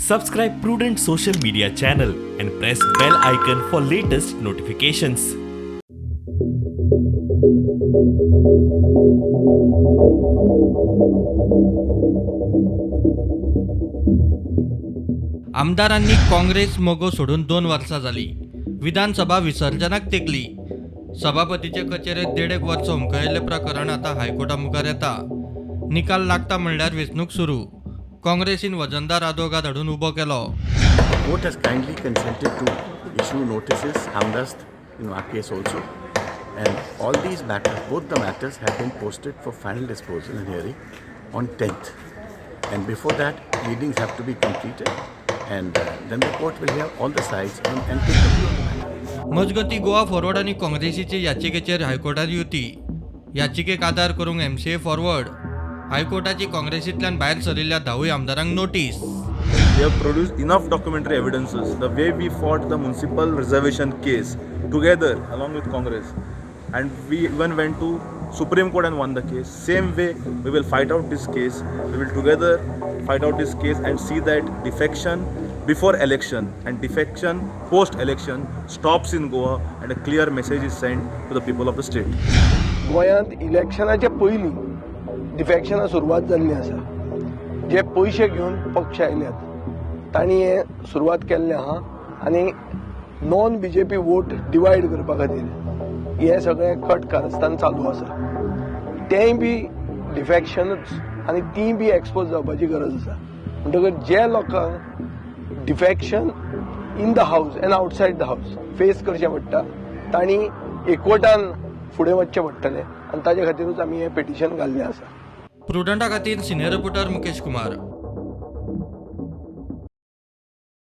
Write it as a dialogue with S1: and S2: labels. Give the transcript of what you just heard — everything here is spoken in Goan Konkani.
S1: Subscribe Prudent social media channel and press bell icon for latest notifications.
S2: आमदारांनी काँग्रेस मगो सोडून 2 वर्सां जाली. विधानसभा विसर्जनाक तेकली. सभापतीचे कचेरेत देडेक वर्स हुमकळिल्लें प्रकरण आतां हायकोर्टा मुखार येता. निकाल लागता म्हणल्यार वेंचणूक सुरू. काँग्रेसीन वजनदार आदोगाद हाडून उबो केलो.
S3: Court has kindly consented to issue notices, Hamdast, in our case also. And all these matters, both the matters have been posted for final disposal and hearing on 10th. And before that, pleadings have to be completed. And then the court will hear all the sides and take a view on the matter.
S2: मजगती, गोवा फॉरवर्ड आनी काँग्रेसीचे याचिकेचेर हायकोर्टात युती. याचिकेक आदार करूंक एमसीए फॉरवर्ड. हायकोर्टाची काँग्रेसींतल्यान भायर सरिल्ल्या धावूय आमदारांक notice.
S4: We have produced enough documentary evidences. The way we fought the municipal reservation case together along with Congress, and we even went to Supreme Court and won the case. Same way, we will fight out this case. We will together fight out this case and see that defection before election and defection post election stops in Goa and a clear message is sent to the people of the state.
S5: गोंयांत इलेक्शनाच्या पयलीं डिफॅक्शनां सुरवात जाल्ली आसा. जे पयशे घेवन पक्ष आयल्यात तांणी हें सुरवात केल्लें आहा आनी नॉन बीजेपी वोट डिवायड करपा खातीर हें सगळें कट कारस्थान चालू आसा. तेंय बी डिफॅक्शनूच आनी तीय बी एक्सपोज जावपाची गरज आसा. म्हणटकच जे लोकांक defection in the house and outside the house face करचें पडटा, तांणी एकवटान फुडें वचचें पडटलें आनी ताजे खातीरूच आमी हें पिटिशन घाल्लें आसा.
S2: प्रुडंटा खातीर सिनियर रिपोर्टर मुकेश कुमार.